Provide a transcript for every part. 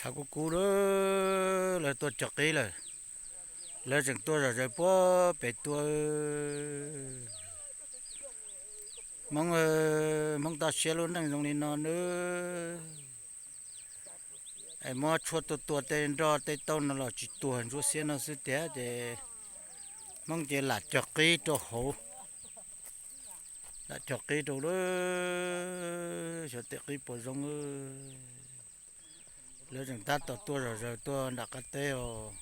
Hav kub kub lawm, lawv tuaj cog qib lawm. Lawv tseem tuaj zom zaws puag pem tuaj. Hmoob, Hmoob toj siab lub neej zoo li no nawb. Es muab tshuaj tua tua tej nroj tej tauj no los tsis tuag, ntsuab xiab no xwb tiag ces Hmoob ces lam cog qib rau hauv. Lam cog qib rau lawm, xyov tej qib puas zoo. Lawv tseem tab tom tuaj zom zaws tuaj nram qab teb os.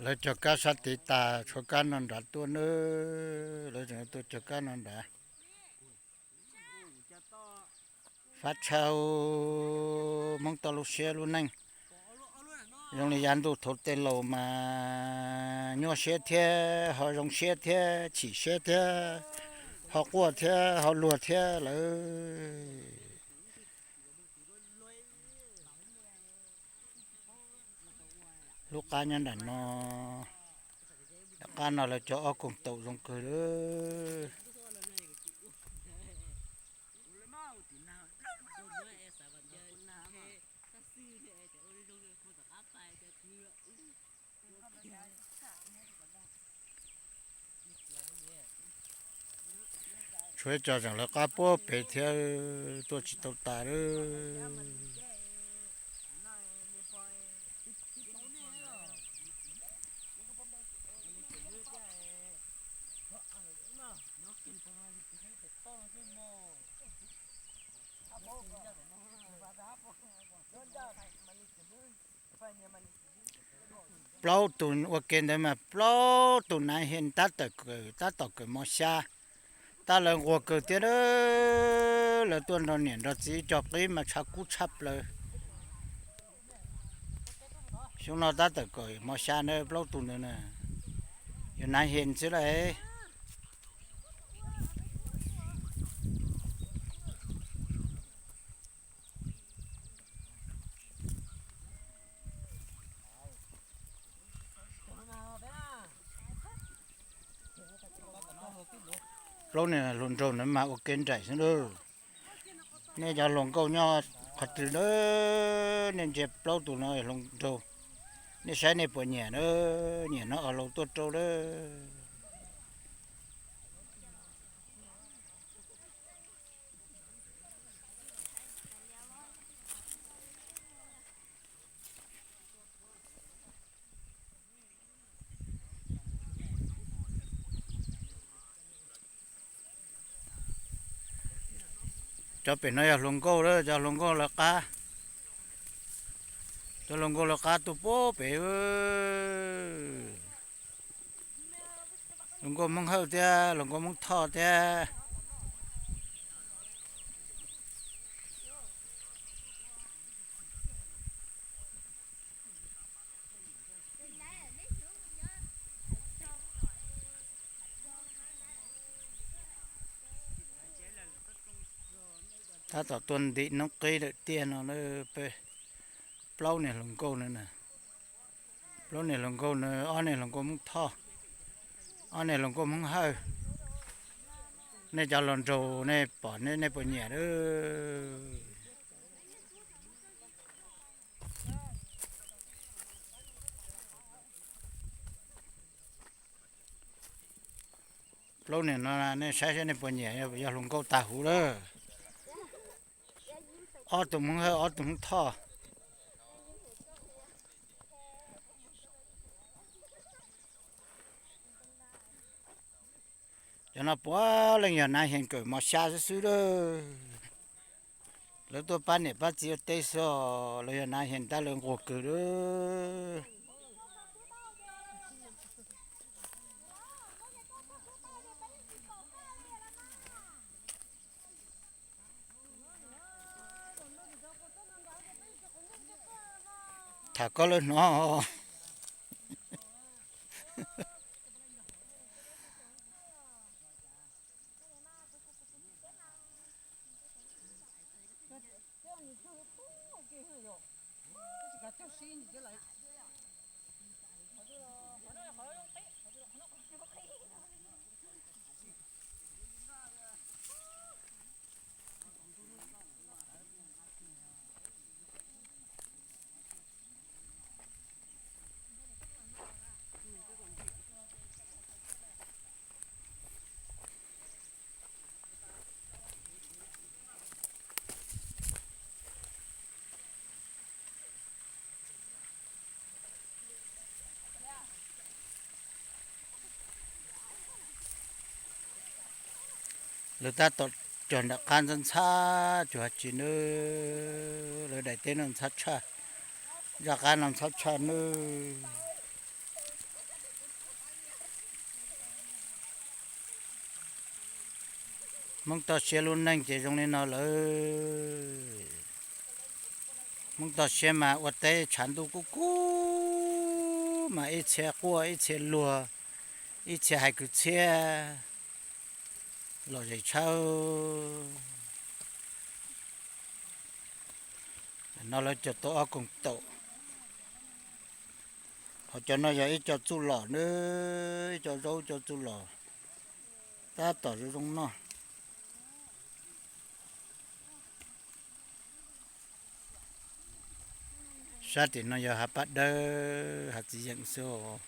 Lawv cog kab sab tid tas, tshuav kab no nrad tuaj nawb. Lawv tseem tuaj cog kab no nrad. Fab tshau, Hmoob toj lub siab lub neej. Zoo li yav ntuj thaum tej laus mas nyuaj siab thiab ho zoo siab thiab chim siab thiab ho quaj thiab ho luag thiab lawm. Lub qab nyob nram no, nram qab no lawv cog ob koog taum zoo kawg lawm. Tshuav ib co tseem lawv qab puag pem thiab, tuaj tsis tau tas lawm. Plaub tus ua ke ntawd mas plaub tus nav hia tab tom kawm, tab tom kawm mos xya, tab lawv nquag kawg thiab. Lawv tuaj nrog niam nrog txiv cog qib mas tshav kub tshaj plaws. Xyoo no tab tom kawm mos xya na plaub tus ntawd na, yog nav hia xwb lawm. Plaub niag hluas nraug no mas ua ke nraim xwb lauj. Nej cov hluas nkauj nyob qhov twg na, nej ntsia plaub tus no hluas nraug, nej saib nej puas nyiam na, nyiam no os laus tuaj rau lawm. Cov pem no yog hluas nkauj lawm, cov hluas nkauj lawv qab, cov hluas nkauj lawv qab tuaj puag pem. Hluas nkauj Hmoob Hawj thiab hluas nkauj Hmoob Thoj thiab. Tab tom tuaj ntim noob qib lawm tiag no, peb plaub niag hluas nkauj no na. Plaub niag hluas nkauj no, ob niag hluas nkauj Hmoob Thoj, ob niag hluas nkauj Hmoob Hawj. Nej cov hluas nraug nej pom nej puas nyiam lawm. Plaub niag no nej saib saib nej puas nyiam, yog hluas nkauj tag huv lawm. Ob tug Hmoob Hawj ob tug Hmoob Thoj. Cov no puav leej yog nav hia kawm mos xya xwb xwb lawm. Lawv tuaj pab niam pab txiv ua teb xwb, lawv yog nav hia tab lawv nquag kawg lawm. Tham koj lawv hnov. Lawv tab tom cog nram qab ntxhab ntxhab, tsuas hais tsis nws, lawv daim teb no ntxhab tshaj, zaj qab no ntxhab tshaj nws. Hmoob toj siab lub neej ces zoo li no lawm. Hmoob toj siab mas ua teb tshav ntuj kub kub mas ib txhia quaj ib txhia luag, ib txhia hais kwv txhiaj lom zem tshaj. No lawv cog tau ob koog taum. Ho cov no yog ib co txuj lom nawb, ib co zaub ib co txuj lom, tab tom zoo zoo noj. Sab tim no yog hav paj dawb hav txiv yeem xwb os.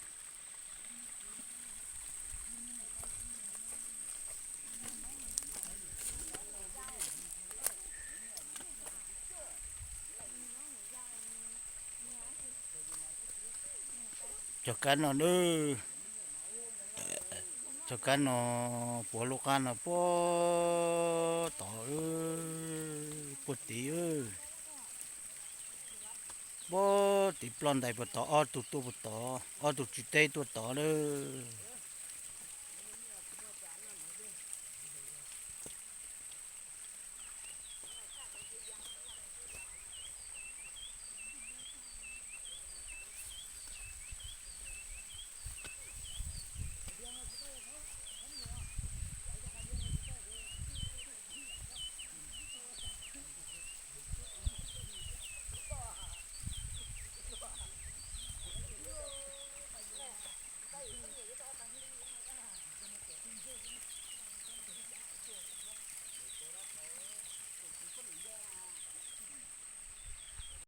Cov kab no nawb, cov kab no puav lub qab no puag tod, puag tid, puag tid ploj ntais puag tod, ob tug tuaj puag tod, ob tug tsis teb tuaj tod lawm.